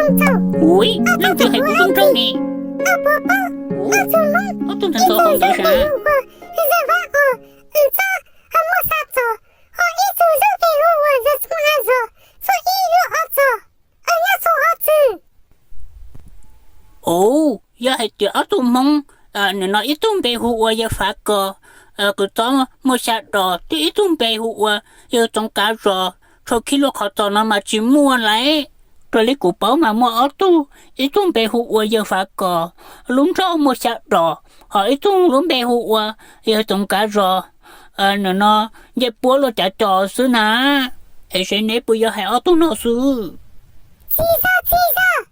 Ui, leej twg hais kuv tub nraug ne? Ob tug ntawd txog qhov ntawd sav. Ov, yog hais tias ob tug Hmoob, nim no ib tug npe hu ua Yawg Fav Kos, Kwv Txob Muaj Xya Dos, thiab ib tug npe hu ua Yawg Txoov Kav Zos, tshuav khib luaj qhov txos no mas tsis muaj lawm. Raws li kuv paub mas muaj ob tug, ib tug npe hu ua Yawg Fav Kos, lub nroog Muaj Xya Dos, ho ib tug lub npe hu ua Yawg Txoov Kav Zos, nim no ncej puab luaj cav cos xwb na. Es seb neb puas yog hais ob tug no xwb? Tsis yog, tsis yog,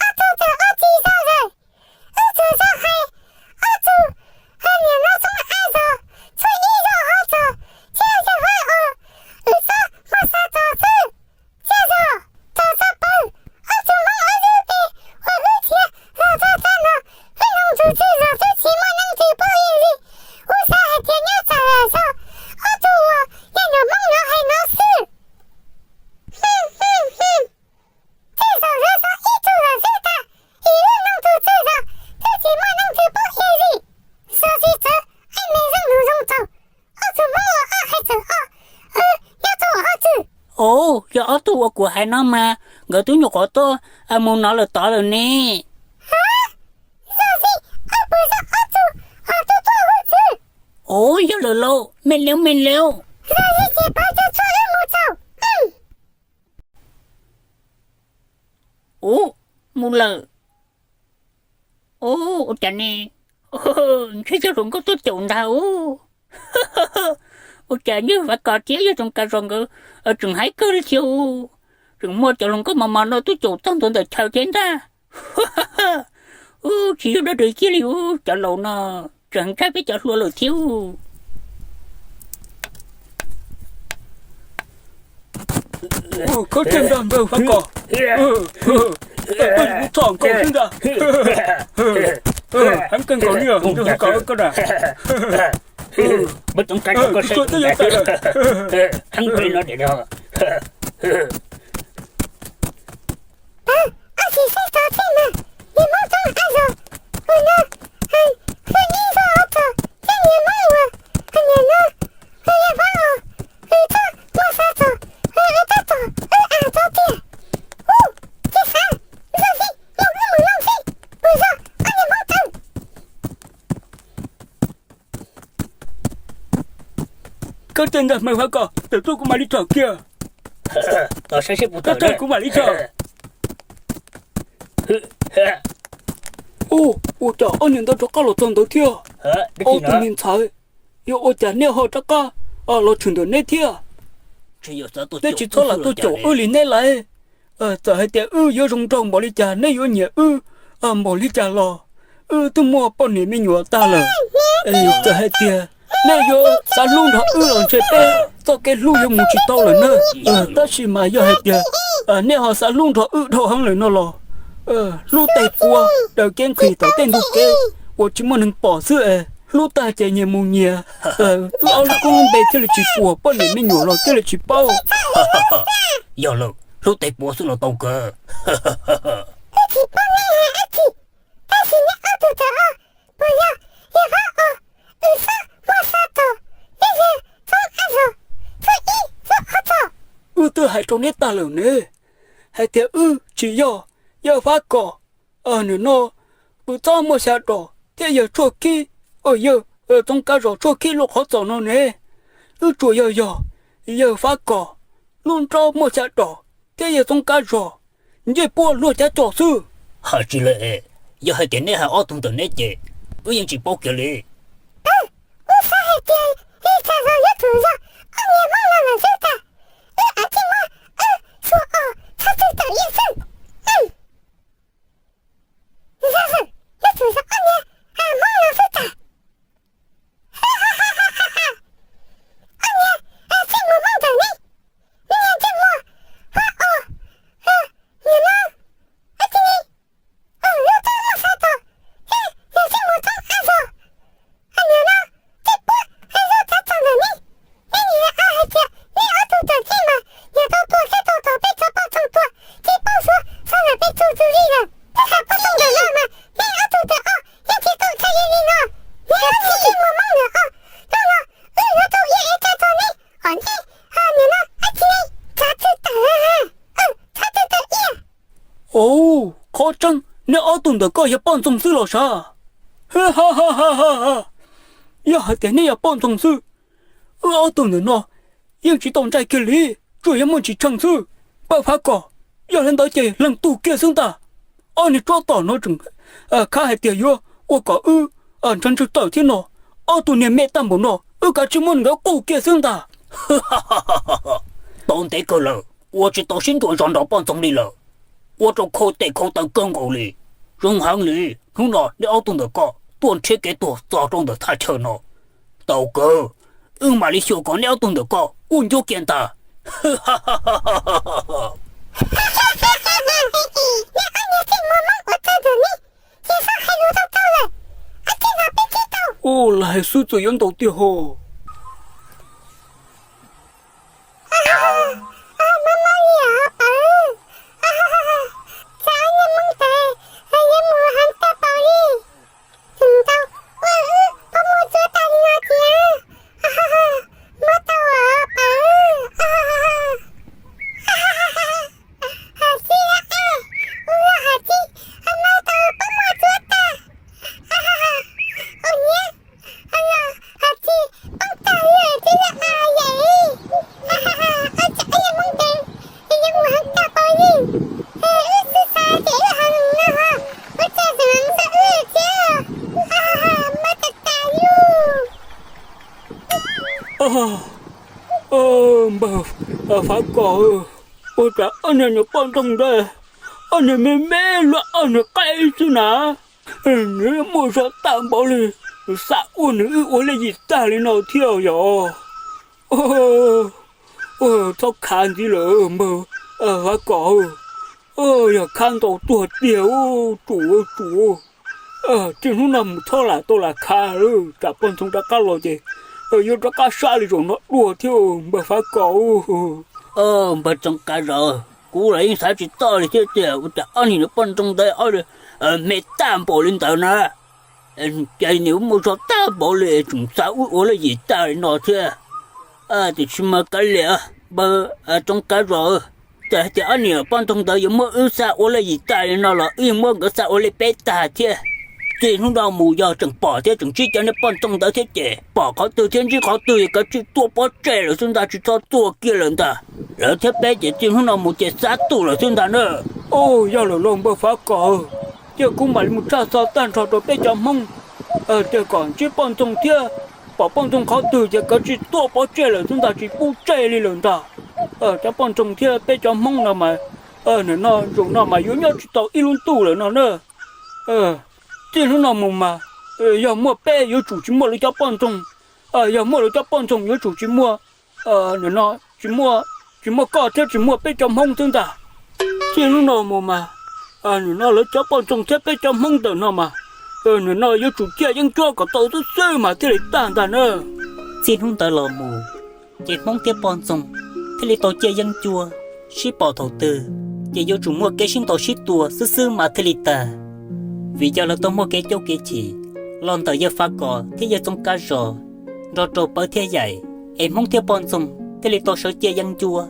ob tug ntawd tsis yog lawm. Wb tsuas yog hais ob tug, nim no Txoov Kav Zos, tshuav ib zos hauv txos, thiab yog hais os, Kwv Txob Muaj Xya Dos xwb. Thiab yog, txog txog pawg, ob tug Hmoob ob tug teb uas wb khiav los txog txog no, wb noog tus tswv zos twb tsis muaj leej twg paub li. Wb xav hais tias nyob txawm yog ob tug uas yog nyuam Hmoob no hais no xwb. Tej zaum yuav yog ib tug zos xwb tag, es wb noog tus tswv zos twb tsis muaj leej twg paub li. Zos tsis txawv, ib me zeej lus zoo txaus, ob tug Hmoob uas koj hais txawm os, nyob txog ob tug. Ov, yog ob tug uas kuv hais no mas nkawd twb nyuam qhuav tuaj mus no lawm tod lawm ne. Zos tsis, ob puas yog ob tug uas tuaj tuaj hu txwv? Ov, yog lawm lauj, me liab me liab. Zos tsis ces pab cov tshuaj wb mus txaus. Ub, mus lawm. Ub, ua cas ne? Ntshe cov hluas nkauj tuaj caum ntag ub. Ua cas Yawg Fav Kos thiab Yawg Txoov Kav Zos nkawd tseem haib kawg li thiab ub. Tseem muaj cov hluas nkauj mos mos no tuaj caum txog ntua ntawm chaw thiab ntag. Ub, tsis yog dab tsi kiag li ub, cov laus no tseem ntshai peb cov hluas lawm thiab ub. Khaub ceg ntag Yawg Fav Kos, tawm tuaj kuv txhom nkaus xwb ntag. Heev kawg nkaus li os Yawg Fav Kos koj na. Tus tshuaj twb yuav tawm lawm. Khaub ceg ntag Yawg Fav Kos, tawm tuaj kuv mam li tsom kiag. Tawm tuaj kuv mam li tsom. Ua cas ob niag ntawd rov qab los txog ntawd thiab? Ob tug me ntxhais, yog ua cas nej ho rov qab los tshwm ntawm neb thiab? Neb tsis txhob lam tuaj caum wb li neb lawm. Txawm hais tias wb yuav zoo nraug npaum li cas neb yuav nyiam wb npaum li cas los wb twb muaj poj niam me nyuam tag lawm. Txawm hais tias nej yuav xav hlub nrog wb los ntshe peb txoj kev hlub yuav mus tsis tau lawm na. Tab sis mas yog hais tias nej ho xav hlub nrog wb dhau heev lawm no los hlub tej puav daws kev nqhis tom tej ntug kev uas tsis muaj neeg pom xwb es hlub tag ces nyias mus nyias. Wb ob lub kub lub npe thiaj li tsis puas, poj niam me nyuam los thiaj li tsis paub. Yog lawm, hlub tej puav xwb los tau kawg. Tab sis neb ob tug tawm os, puas yog yog hov os, wb xob muaj xav txog, yog yog txhob ab zog, txhob ib txhob ob txog. Wb twb hais rau neb tag lawm ne, hais tias wb tsis yog yawg Fab Kom, nim no wb txhob muaj xav txog thiab yawg tshuaj khib, yawg Txoov Kav Zos tshuaj khib luaj qhov txos no ne. Wb tsuas yog yog yawg Fab Kom, lub nrob muaj xav txog thiab yawg Txoov Kav Zos ncej puab luaj cav tsom xwb. Hais tsis lawm, yog hais tias neb hais ob tug ntawm neb ces wb yeej tsis paub kiag li. Wb xav hais tias li cas los yuav tsum yog ob niag Hmoob no lawm xwb tas. Wb av tsis muaj, wb xua os txhob txwm tawm yeej xwb. Yog, yuav tsum yog ob niag Hmoob no xwb tas. Ob niag txij mus Hmoob ntawm ne, neb niag txij mus hua os, nim no wb tij ni, wb twb muaj xav txog thiab yawg txij mus Txoov Kav Zos, nim no ncej puab yog cav txog ntawm ne, neb Qhov tseeb neb ob tug ntawm ko yog poj ntxoog xwb los sav? Yog hais tias neb yog poj ntxoog xwb, wb ob tug ntawm no yeej tsis tau ntshai kiag li, tsuas yog muaj ntsis tsheej xwb. Npawg Fav Kom, yog li ntawd ces leej tug kiag xwb ntag. Ob niag tsob tom no tseem khab hais tias yuav ua kom wb ntshav ntswg tawm thiab no. Ob tug niag me tag npaum no wb kav tsij muab nkawd qus kiag xwb ntag. Tau ntev kawg lawm, ua tsis tau sib ntuas zog nrog poj ntxoog li lawm, ua rau khau tes khau taw kawg nkaus li. Zoo heev li, hnub no neb ob tug ntawm ko tuaj nrhiav kev tuag txog rau ntawm thaj chaw no. Tau kawg, wb mam li xyuas kom neb ob tug ntawm ko kuj ncuab kiag ntag. Ua, lam hais xwb txawm yuav ntau tiag hos. Npawg Fav Kom, ua cas ob niag niag poj ntxoog ntawd, ob niag me me luaj ob niag qaib xwb na, nws muaj zog tag npaum li, xa ua nws wb ua lej yim tag li no thiab yog? Txhob khav ntxiv lawm npawg Fav Kom, yog khav ntau tuag tiag, tsum tsum. Txij hnub no mus txhob lam tau lam khav lawm, tsam poj ntxoog rov qab los ces yuav rov qab sab li zaum no dua thiab npawg Fav Kom. Npawg Txoov Kav Zos, kuv los yeej xav tsis txog li thiab tiag, ua cas ob niag poj ntxoog ntawd me tag npaum li ntawd na, ces nws muaj zog tag npaum li tseem xa wb ua lej yim tag li no thiab. Tiam sis mas kav liam, npawg Txoov Kav Zos, txawm hais tias ob niag poj ntxoog ntawd yuav muab wb xa ua lej yim tag li no los wb yeej muab nkawd xa ua lej peb tag thiab. Txij hnub no mus yog tseem pom thiab tseem ntsib cov niag poj ntxoog ntawd thiab ces pom qhov twg thiab ntsib qhov twg ces kav tsij tuaj pov tseg lawm xwb ntag, tsis txhob tuaj kiag lawm ntag. Lawv thiab peb ces txij hnub no mus ces xav tu lawm xwb ntag na. Yog lawm los npawg Fav Kom, cia kuv mam li mus tshaj xov tag nrho rau peb cov Hmoob, tias kom ntsib poj ntxoog thiab pom poj ntxoog qhov twg ces kav tsij tuaj pov tseg lawm xwb ntag, tsis pub tseg li lawm ntag. Cov poj ntxoog thiab peb cov Hmoob no mas, nim no zaum no mas yuav nyob tsis tau ib lub ntuj lawm no na. Txij hnub no mus mas, yog muaj peb yuav tsum tsis muaj lawv cov poj ntxoog, yog muaj lawv cov poj ntxoog yuav tsum tsis muaj, nim no tsis muaj, tsis muaj koj thiab tsis muaj peb cov Hmoob xwb ntag. Txij hnub no mus mas, nim no lawv cov poj ntxoog thiab peb cov Hmoob ntawm no mas, nim no yuav tsum ciaj yeeb ncuab kom tau xwb xwb mas thiaj li tag ntag na. Txij hnub ntawd los mus, ces Hmoob thiab poj ntxoog thiaj li tau ciaj yeeb ncuab, sib pom thaum twg ces yuav tsum muaj kev sib ntaus sib tua xwb xwb mas thiaj li tag. Vim yog lawv tau muaj kev coob kev chim los ntawm yawg Fav Kom thiab yawg Txoov Kav Zos nrog rau Pawv thiab Yaim, es Hmoob thiab poj ntxoog thiaj li tau sawv ciaj yeeb ncuab